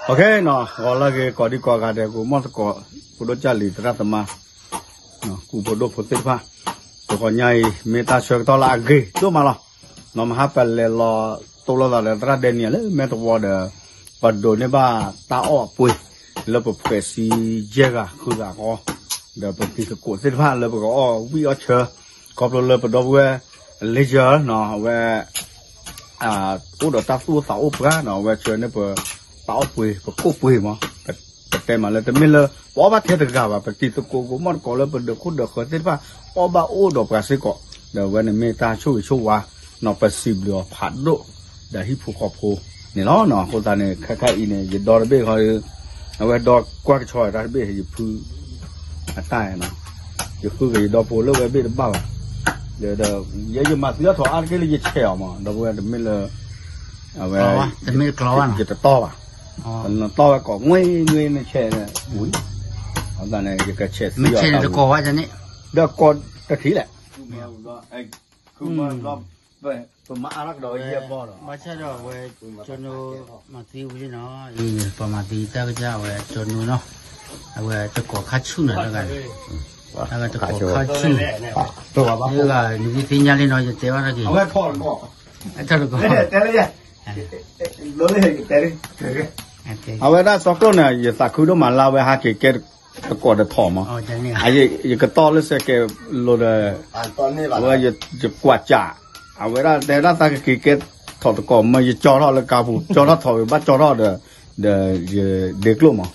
OKနီၤ, ဂီၤလၢအဂ့ၤ ကိးဒံကိးဂၤဒဲး ကိးမီၢ်သကိး ဖိဒိၣ်ကၢ်လံၤ သရၣ်သမါ ကူဖိဒိၣ်ဖိသ့ၣ်တဖၣ်, တဂီၤညါအံၤ မ့ၢ်တၢ်ဆၢကတီၢ်လၢအဂ့ၤဒိၣ်မးလီၤ. နီၤ မဟါပလဲၤလီၤတိၢ်လိာ်သးဒီးသရၣ်ဒဲနံၤလၢမဲာ်သဝီဒီး ပဒိးန့ၢ်ဘၣ်တၢ်အီၣ်အပှ့ၤ လၢပဖှဲးဆံယဲၢ်ဂၤဃုဂၤဃီ, ဒီးပတံၤသကိးသ့ၣ်တဖၣ်လၢပကအီၣ်ဝံၣ်အီၣ်ဆၢ ခီဖျိလၢပဒီပုၢ်ဝဲၢ် Elijah နီၤ အဝဲ အိၣ်ဒီးတၢ်သူၣ်အိၣ်သးအိၣ်ပှၤနီၤ အဝဲဆှၢန့ၢ်ပ တၢ်အီၣ်ပှ့ၤ ပကိၣ်ပှ့ၤမး, ပတဲမးလၢတမ့ၢ်လၢ ပအီၣ်ဘၣ်ထဲတဂၤဘၣ် ပတံၤသကိးကိးမီၢ်သကိးလၢပဒၢးခိၣ်ဒၢးဃၢၤသ့ၣ်တဖၣ် အီၣ်ဘၣ်အိၣ်ဒီးပှၤစ့ၢ်ကီး, ဒီးအဝဲန့ၣ်မ့ၢ်တၢ်ဆိၣ်ဂ့ၤဆိၣ်ဝါ နီၤ ပစံးဘျုးအီၤဖးဒိၣ် ဒီးဟံၣ်ဖိဃီဖိန့ၣ်လီၤ. အဃိသတးန့ၣ် ခဲခါအံၤန့ၣ် ယဒီတဘ့ၣ်ဃီ အဝဲဒီကွၢ်ကဆီတၢ်တဘ့ၣ် ယဖု အတၢ်နီၤ ယဃုက့ၤယဒီဖိလၢဝဲဘ့ၣ်တဘၣ်ဘၣ်, ဒီး ယဲယမၤသံအီၣ်ထီၣ်အါတက့ၢ်လၢယဆဲးအီၤမး ဒီပုၢ်ဝဲၢ်တမ့ၢ်လၢ အဝဲ ယတတီၢ်ဘၣ်, နတီၢ်ဝဲကိးငွ့ငွ့နဆဲးဝံၤ, အဃိသတးန့ၣ် ယကဆဲးသံအီၤတၢ်ဝံၤ, ဒီးကိးတထံၣ်လဲၣ် ပမၤအါထီၣ်ကဒီးဝဲယဲၢ်ဘီလီၤ, ဘၣ်ဆၣ်ဒီးအဝဲ ကၠီနိမၤသံဝံၤလံနီၤ, ပှၤမၤသံတၢ်ကစၢ်အဝဲကၠီနိနီၤ, အဝဲတကိးခါဆူၣ်နီၤတဂၤန့ၣ်, တၢ်တကိးခါဆူၣ်, တဂၤနကသ့ၣ်ညါလံနီၤ ယတဲဘၣ်ထီၣ်က့ၤ, အထီၣ်တကိး အဝဲဒၣ်စီၤကျိာ်န့ၣ် ယသးခုဒိၣ်မးလၢအဝဲဟးက့ၤကဲတကိးဒီးထီၣ်မး, ယကတီၢ်လၢစဲးကဲးလိၤဒီး အဝဲယကွၢ်စး, အဝဲဒၣ်တဲဝဲဒၣ်သးကက့ၤကဲထီၣ်တကိးမၢယကၠီထီၣ်လၢကါပူၤ ကၠီထီၣ်ထီၣ်ဝံၤဘၣ်ကၠီထီၣ်ဒီး ဒီးယဒ့ကျိၣ်မး,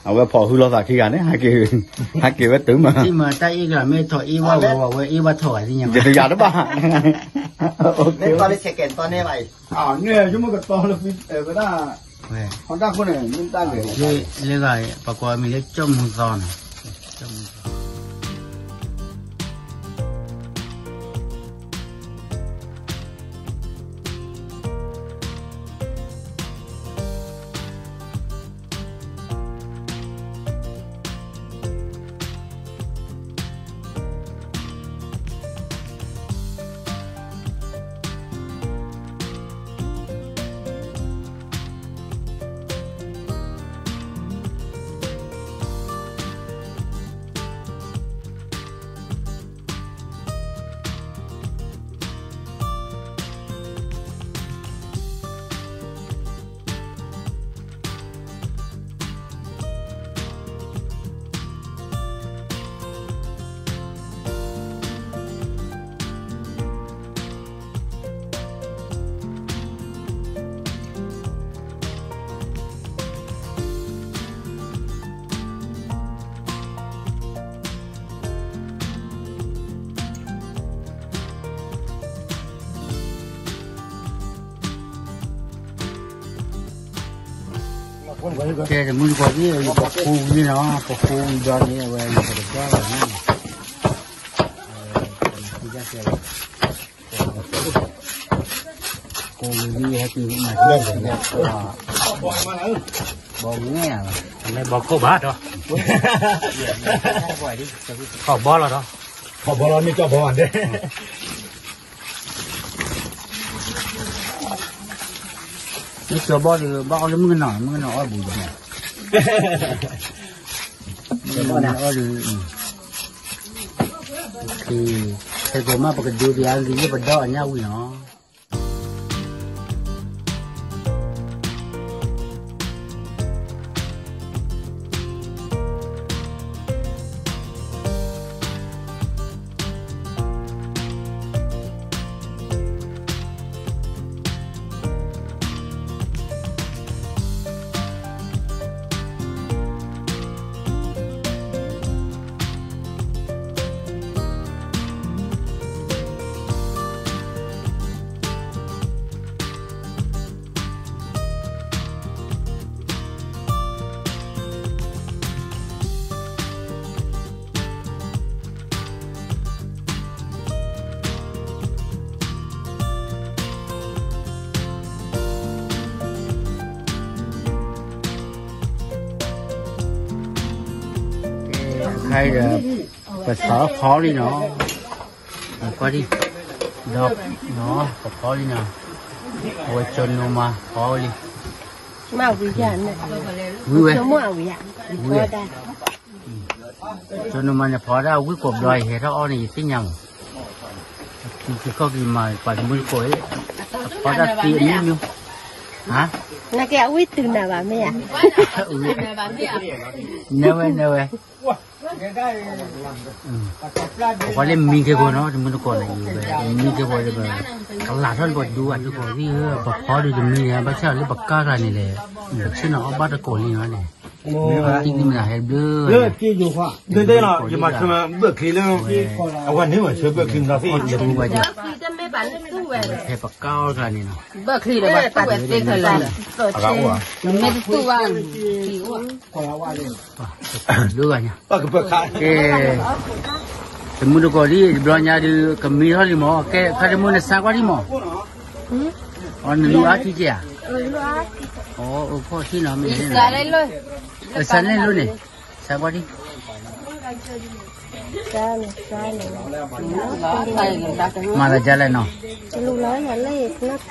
အဝဲဖိးဟုလီၤသးခံဂၤန့ၣ် ဟဲက့ၤဝဲတုၤမး, မ့ၢ်တၢ်အ့ၣ်ကလီၤ မ့ၢ်ထီၣ်အ့ၣ်ဘၣ်ဝဲ အဝဲအ့ၣ်ဘၣ်ထီၣ်ဂၤသ့ၣ်ညါဘၣ်, ယတယၤတဘၣ်, မ့ၢ်တီလၢစဲးကဲးတီန့ၢ်ဘၣ်အံၤ, န့ၣ်ယမ့ၢ်ကတီလၢဝဲဒၣ် ဟီၣ်တၢ်ခိၣ်န့ၣ် မ့ၢ်တၢ်ဂ့ၤ, လၢဂၤ ပှၤကိးအမံၤလၢကၠီၣ်မူသီန့ၣ်, ကၠီၣ်မူသီ ကဲ တမုၢ်တကိးသ့ၣ် ပဃိဝံၤလံနီၤ, ပဃိဝံၤဒီးန့ၣ် အဝဲယကတကွၢ်လီၤန့ၣ်, ဃိဝံၤလံ ဟဲက့ၤမၤက့ၤ ဘီဝဲၢ်, မ့ၢ်ဘီခိၣ်ဘၣ်ဒီး, ထီၣ်ဘီလီၤဒီး, ထီၣ်ဘီလီၤ မ့ၢ်ကၠီဘီဒဲး မ့ၢ်ကၠီဘီဒီး ဘၣ်အီၣ်လၢမုၣ်ကနီၤ, မုၣ်ကနီၤအီၣ်ဘူးဒီး, မုၣ်ကနီၤအီၣ်ဒီး, ခဲကိးမး ပကဒုးပျးလံ လၢပဒီအညၣ်ဝံၤနီၤ. ခဲအံၤဒီး ပဆီဖီလံနီၤ, ကွၢ်ဒံး, ဒီး ပဖီလံနီၤ, အဝဲကၠီနိမၤဖီလံ, မ့ၢ်ဝံၤယၤန့ၣ်, ဝံၤဝဲ, ဆိကမိၣ်အဝံၤယၤ, ဝံၤ, ဆိကမိၣ်န့ၣ် ဖီဒၣ်ဝံၣ်ကိးဘျီ ယဟဲထီၣ်အီၣ်န့ၣ် ယသ့ၣ်ညါမး, ကခီက့ၤမၤပှၤတမုၢ်တကိး, ဖီဒၣ်သ့အမ့ၢ်မ့ၢ်, နကဲအဝံၣ်တုၤနၤဘၣ်မ့ၢ်ဧါ, နဲဝဲ, နဲဝဲ ပကွၢ်လၢမံကဲဖိနီၤ တမုၢ်တကိးန့ၣ်, မံကဲဖိလၢပကလၤထီၣ်လၢပဒူအဒူကီၢ်သ့ၣ်ဧၢ, ပဖီဒုးတမံန့ၣ် ဘၣ်ဆၣ်လၢပကါဂၤန့ၣ်လဲၣ်, ပဆ့ၣ်နီၤအီၣ်ဘၣ်တကိးလံနီၤန့ၣ်, မ့ၢ်ဘၣ်တံၢ်တံၢ်မနုၤဟဲဘျုး, ယမၤဆၢဘၢၣ်ချံလၢ, အဝဲန့ၢ်ဝဲဆၢဘၢၣ်ချံမနုၤသ့ၣ်, ဖဲပကါအီၣ်တဂၤန့ၣ်နီၤ, ဘၢၣ်ချံဒီးဘၣ်တဝဲသ့ၣ်ခဲလၢာ်, မ့ၢ်တတူၢ်ဘၣ်, ဒိဂၤညါ, ကဲ, တမုၢ်တကိးဒ် တဘျီညါဒုး ကမံထီၣ်လံမး, ကဲ ဖဲတမုၢ်နဆါကွၢ်ဒံမး, အီ နလူအါထံကဲဧါ, အအိၣ်ဖီၣ်ထံနီၤ, မ့ၢ်, ဆါန့ၢ်လိၣ်န့ၣ်, ဆါကွၢ်ဒံ, မၤသးဒ်လဲၣ်နီၤ ကနၣ်နီၤ, လံ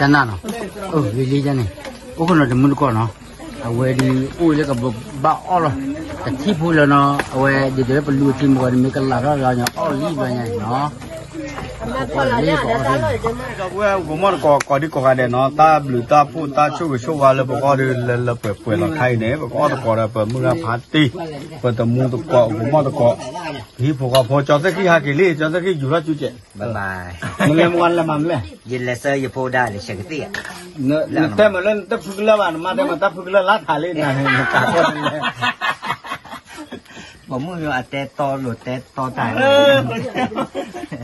လံကန့ၣ်, အိၣ်ခိၣ်နီၤတမုၢ်တကိးနီၤ, အဝဲဒုးအိၣ်လၢကဘၣ်အီၣ်လီၤ, တထံၣ်ဖိလၢနီၤ, အဝဲဒ်သိးလၢပလူၤထံမုၢ်ကီၢ်န့ၣ် မ့ၢ်ကလၤထီၣ်လီၤညီအီၣ်လံဘျီညါနီၤ, ပအီၣ်လံပအီၣ်လံ ဒီပုၢ်ဝဲၢ် ပမိၢ်တကိးကိးဒံကိးဂၤဒဲးနီၤ, တၢ်ဘျုးတၢ်ဖှိၣ်တၢ်ဆိၣ်ဂ့ၤဆိၣ်ဝါလၢပဂီၢ်ဒုးလၢလၢပှဲၤပှဲၤလီၤခါအံၤန့ၣ်, ပကအီၣ်သကိးဒီးပမုၢ်ဂၤဖးတံၢ်, ပတမူသကိး ပမိၢ်တကိး, ဟံၣ်ဖိဃီဖိ ကၠီသ့ၣ်ခံဟးက့ၤလံ, ကၠီသ့ၣ်ခံယူၤထီၣ်ကၠူကဲး, နလဲၤမုၢ်ဂၤနလဲၤမၤမလဲၣ်, ယလဲၤဆၢယဖိဒါလၢဆဲးကသံၣ်, နတဲမးလၢနတၢ်ဖုကလၢဘၣ်, နမါတဲမးတၢ်ဖုကလၢလါထးလံနၤန့ၣ်, ပမုၢ်အတဲတီလိၤတဲတီတၢ်,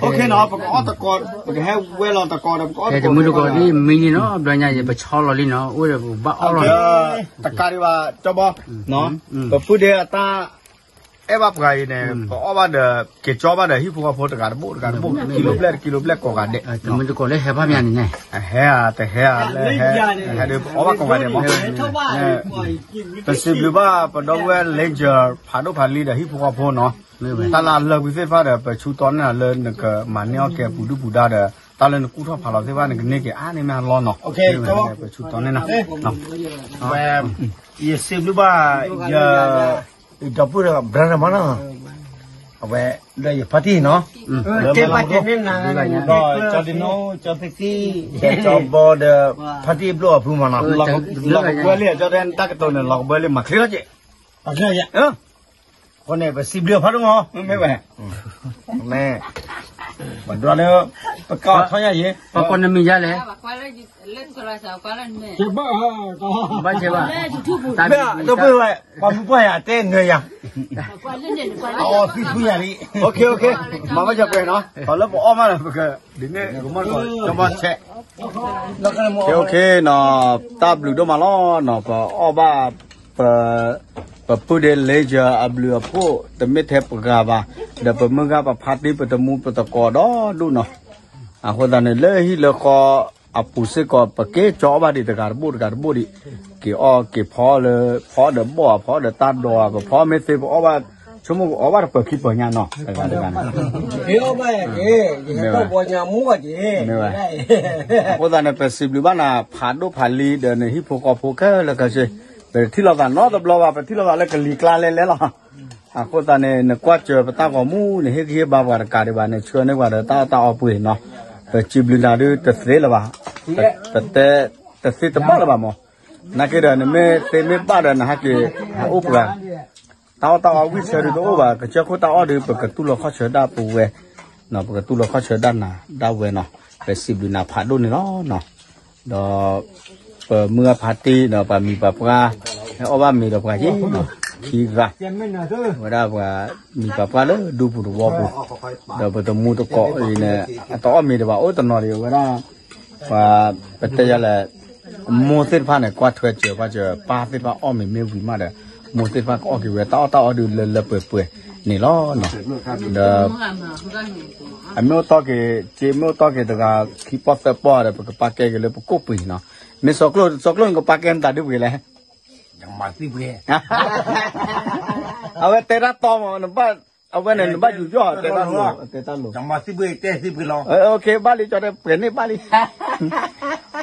ပကအီၣ်သကိး, ပကဟဲဝဲလီၤသကိးဒီး ပကအီၣ်သကိးတမုၢ်တကိးဒ်မံန့ၣ်နီၤ, ဘျီညါယပဆီလီၤလံနီၤ, အိၣ်ဒီးပဘၣ်အီၣ်လီၤ, တကးဒံးဘၣ် ကၠီဘီ, ပပုၢ်ဒ့အတၢ် အဲၣ်ဘၣ်ပှၤအံၤန့ၣ် ပအီၣ်ဘၣ်ဒီး က့ၤကၠီဘၣ်ဒီး ဟံၣ်ဖိဃီဖိတဂၤတဘိၣ်တဂၤတဘိၣ် ကံလိဘျဲၣ်တကံလိဘျဲၣ်ကိးဂၤဒဲး, တမုၢ်တကိးလၢဟဲဘၣ်မ့ၢ်န့ၣ်, ဟဲဧါ တဟဲဧါ လၢဟဲ, ဟဲဒီးပအီၣ်ဘၣ်ကိးဂၤဒဲးမး, ပစံးဘျုးဘၣ်ပဒီပုၢ်ဝဲၢ် လ့ကၠၢၤ ဖးဒိၣ်ဖးလံဒီးဟံၣ်ဖိဃီဖိနီၤ, တၢ်လၢအလၢကွံာ်သ့ၣ်တဖၣ်ဒီး ပဆူတီန့ၢ်နၤလၢနကမၤန့ၢ်အီၣ်ကဲပူၤဒုၣ်ပူၤဒါဒီး တၢ်လၢနကူၣ်ထီၣ်ဖးလီၤသ့ၣ်တဖၣ် နကန့ၢ်က့ၤအါန့ၢ်မ့ၢ်အလီၢ်နီၤ, ပဆူတီန့ၢ်နၤ, ယစံးဘျုးဘၣ် ယ ဒီပုၢ်ဒီး brother မးနီၤ, အဝဲ လၢယဖါတံၢ်နီၤ, ဒီး ကၠီဒံနိကၠီသ့ၣ်သံ, ဒီးကၠီဘီဒီး ဖါတံၢ်အဘျုးအဖုမးနီၤ, လီၤကဘၢလံ ကၠီတဲတၢ်ကတိၤန့ၣ် လီၤကဘၢလံ မၤချ့လီၤက့ၤ, အဃိန့ၣ် ပစံးဘျုးဖးဒိၣ်မး, မ့ၢ်, မ့ၢ်, ပဒွးလၢ ပကီၢ်ထီၣ်ညါယံၤ, ပကိးနမံၤယါလဲၣ်, ဘၣ်ဆဲးဘၣ်, တၢ်ဒီပုၢ်ဝဲၢ် ပှၤမုၢ်ပှၢ်ယၤတဲနၢၤယၤ, အအီၣ်သံဖုယၤလံ, မၤဘၣ်ယကွဲးနီၤ, ပှၤလၢပအီၣ်မးဒီး ပက, ဒ်န့ၣ် ကမီၣ်ကီး ကမီၣ်ဆဲး, တၢ်ဘျုးဒိၣ်မးလီၤနီၤ, ပအီၣ်ဘၣ် ပ ပပုၢ်ဒ့လ့ကၠၢၤအဘျုးအဖှိၣ် တမ့ၢ်ထဲပှၤဂၤဘၣ်, ဒီးပမုၢ်ဂၤပဖါတံၢ်ပတမူပသကိးဒီဒူၣ်နီၤ, အဃိသတးန့ၣ် လၢဟံၣ်လၢဃီအပူၤစ့ၢ်ကီး ပက့ၤကၠီအီၣ်ဘၣ်ဒံးတဂၤတဘိၣ်တဂၤတဘိၣ်ဒံး, က့ၤအီၣ်က့ၤဖီလၢ ဖီဒီးဘီၣ်ဧါ ဖီဒီးတၢ်ဒိးဧါ ပဖီမ့ၢ်သ့ပအီၣ်ဘၣ်, ဆိကမိၣ်ကအီၣ်ဘၣ်တပၢၤခံပၢၤညါနီၤ, တဂၤတဂၤန့ၣ်, က့ၤအီၣ်ဘၣ်ယၤက့ၤ, ယဟဲထီၣ်ပှၤညါမူဘၣ်က့ၤ, အဃိသတးန့ၣ် ပစံးဘျုးဘၣ်နၤ ဖးဒိၣ်ဖးလံၤဒီးနဟံၣ်ဖိဃီဖိခဲလၢာ်ခဲဆ့, ပတထံၣ်လိာ်သးနီတဘျီဘၣ်, ပထံၣ်လိာ်သးလၢကလံၤကျါလဲလဲလီၤ. အဃိသတးန့ၣ် နကွၢ်စၢၤပတၢ်ဂီၤမူန့ၣ် ဟ့ၣ်ဂံၢ်ဟ့ၣ်ဘါပှၤတကးဒံးဘၣ်န့ၣ် ဆှၢန့ၢ်ပှၤဒီးတၢ်အီၣ်တၢ်အီပှ့ၤနီၤ, ပစံးဘျုးနၤဒုးတသ့လၢၤဘၣ်, ပတဲတသ့တဘၣ်လၢၤဘၣ်မး, နာ်က့ဒီး နမ့ၢ်သ့မ့ၢ်ဘၣ်ဒီး နဟဲက့ၤဟဲအိၣ်ပှၤ တၢ်အီၣ်တၢ်အီဝံၣ်ဆၢဒုးတအိၣ်ဘၣ်, ကစၢၢ်ခိၣ်တၢ်အီၣ်ဒုး ပကတူၢ်လိာ်ခီၣ်ဆၢဒၣ်ပဝဲ, ပကတူၢ်လိာ်ခီၣ်ဆၢဒၣ်နၤဒၣ်ဝဲနီၤ, ပစံးဘျုးနၤဖးဒိၣ်န့ၣ်လီၤ. ဒီး ပမုၢ်ဂၤဖါတံၢ်ဒီးပှၤမံၤပှၤပှၢ် ဟဲအီၣ်ဘၣ်မ့ၤဒီးပှၤယ့ၢ်နီၤ, ခံဂၤ, ဝဲဒၣ်ပှၤမံၤပှၤပှၢ်လၢဒူပူၤသဝီပူၤ, ဒီးပတမူသကိးအံၤန့ၣ် အတအီၣ်မ့ၤဒံးဘၣ် အိၣ်တနီၤဒံး ဝဲဒၣ် ပှၤ ပတဲယၤလဲၣ်, မိၢ်သ့ၣ်တဖၣ်န့ၣ် ကွၢ်ထွဲစၢၤ ကွၢ်စၢၤ ပၢ်သ့ၣ်တဖၣ်အီၣ်မ့ၤမ့ၢ်ဝံၤမးဒီး မိၢ်သ့ၣ်တဖၣ်ကအီၣ်က့ၤဝဲတၢ်အီၣ်တၢ်အီဒုးလၢလၢပှဲၤပှဲၤန့ၣ်လီၤ. ဒီး အမ့ၢ်အိၣ်တီၢ်က့ၤ စ့မ့ၢ်အိၣ်တီၢ်က့ၤတဂၤ ခံပီၢ်သၢပီၢ်ဒီး ပကပာ်ကဲက့ၤလၢပကိၣ်ပှ့ၤနီၤ, မ့ၢ်စီၤကျိၣ် စီၤကျိၣ်နကပာ်ကဲနသးဒုးပှ့ၤလဲၣ်, အဝဲတဲတၢ်တီမး နဘၣ် အဝဲန့ၣ်နဘၣ်ယူးယီၣ်တဲတၢ်လိၤ, တဲတၢ်လိၤ, ဘၣ်လံကၠီတဲပှဲၤန့ၣ်ဘၣ်လံ,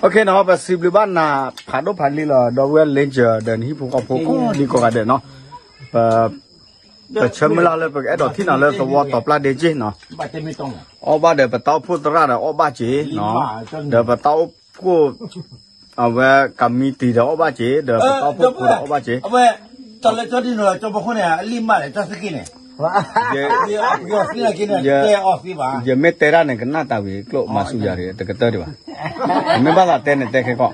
အနီၤ ပစံးဘျုးဘၣ်နၤ ဖးဒိၣ်ဖးလံလီၤ ဒီပုၢ်ဝဲၢ်လ့စၢၤ ဒီးနဟံၣ်ဖိဃီဖိကိးဒံကိးဂၤဒဲးနီၤ, ပဆၢမုၢ်လၢ်လၢပကအဲၣ်ဒိးထံၣ်နၤလၢသဝီတီၤပျၢ်ဒ့က့ၢ်နီၤ, အီၣ်ဘၣ်ဒီးပတၢ်အိၣ်ဖှိၣ်သရၣ်ဒီးအီၣ်ဘၣ်က့ၤနီၤ, ဒီးပတၢ်အိၣ်ဖှိၣ် အဝဲကမံးတံာ်ဒီးအီၣ်ဘၣ်က့ၤ ဒီးပတၢ်အိၣ်ဖှိၣ်ဖိဒီးအီၣ်ဘၣ်က့ၤ, အဝဲ တၢ်လၢကၠီဒ်နီၤ ကၠီဘီခိၣ်န့ၣ် အလံၣ်မးလဲၣ် ကၠီသ့ၣ်က့န့ၣ်, ယမ့ၢ်တဲတၢ်န့ၣ် ကနၣ်တၢ်ဝံၤကျိၣ်မၤဆူၣ်ယၤဒံး တကတၢၢ်ဒံးဘၣ်, မ့ၢ်ဘၣ်သးတဲန့ၣ်တဲခဲကီၢ်,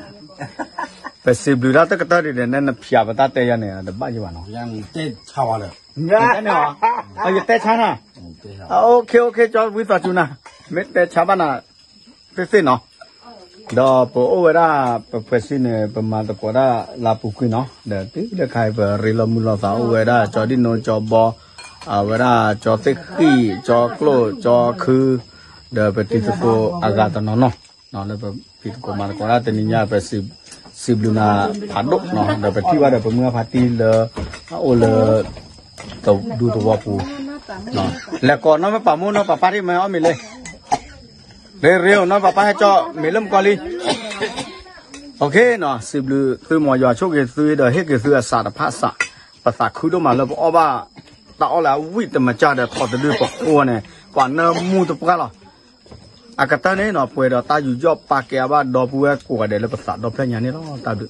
ပစံးဘျုးတၢ်တကတၢၢ်ဒံးဒီး နနဖျးပတၢ်တဲယၤန့ၣ် တဘၣ်ယဘၣ်နီၤ, ယတဲဆါနၤ, ယတဲဆါနၤ, ကၠီဝံသးစူၤနၤ, မ့ၢ်တဲဆါဘၣ်နၤ သ့ၣ်သ့ၣ်နီၤ, ဒီးပအိၣ်ဝဲဒၣ် ပဖှဲးစ့န့ၣ် ပမၤသကိးဒၣ်လါပူၤကွံာ်နီၤ, ဒီးတုၤလၢခါအံၤ ပရ့လိာ်မုာ်လိာ်သးအိၣ်ဝဲဒၣ် ကၠီဒံနိ ကၠီဘီ, အဝဲဒၣ်ကၠီသ့ၣ်ဃံၣ် ကၠီကျိၣ် ကၠီခု, ဒီးပတံၤသကိးအဂၤတနီၤနီၤ, လၢပဖံးသကိးမၤသကိးဒၣ်တနံၤညါ ပစံးဘျုးနၤဖးဒိၣ်နီၤ, ဒီးပထံၣ်ဘၣ်ဒီးပမုၢ်အဖါတံၢ်လၢ အအိၣ်လၢ ဒူသဝီပူၤ, လဲၤကိးနီၢ်မ့ၢ်ပာ်မူနီၢ်ပၢ်ပၢ်ထံၣ်မ့ၢ်အီၣ်မ့ၢ်လဲၣ် ရ့ရ့အိၣ်နီၢ်ပၢ်ပၢ်ဟဲကၠီမ့ၢ်လၢမကီလံ, စံးဘျုးသုမ်ယွၤဆိၣ်ဂ့ၤသုဒီးဟ့ၣ်က့ၤသုအစးတဖၣ်စး, ပသးခုဒိၣ်မးလၢပအီၣ်ဘၣ် တၢ်အီၣ်လၢအဝံၣ်တမၤကၢ်ဒီးထီၣ်တဒုပဃိန့ၣ် ပှၤနၢမူတပှၢ်လီၤ, အကတၢၢ်န့ၣ်နီၤ ပှဲၤဒီးတၢ်ယူးယီၣ်ပာ်ကဲအဘၣ်ဒီပုၢ်ဝဲၢ်ကိးဂၤဒဲးလၢပသးဒီဖျၢၣ်ညါန့ၣ်လီၤ, တၢ်ဘျုး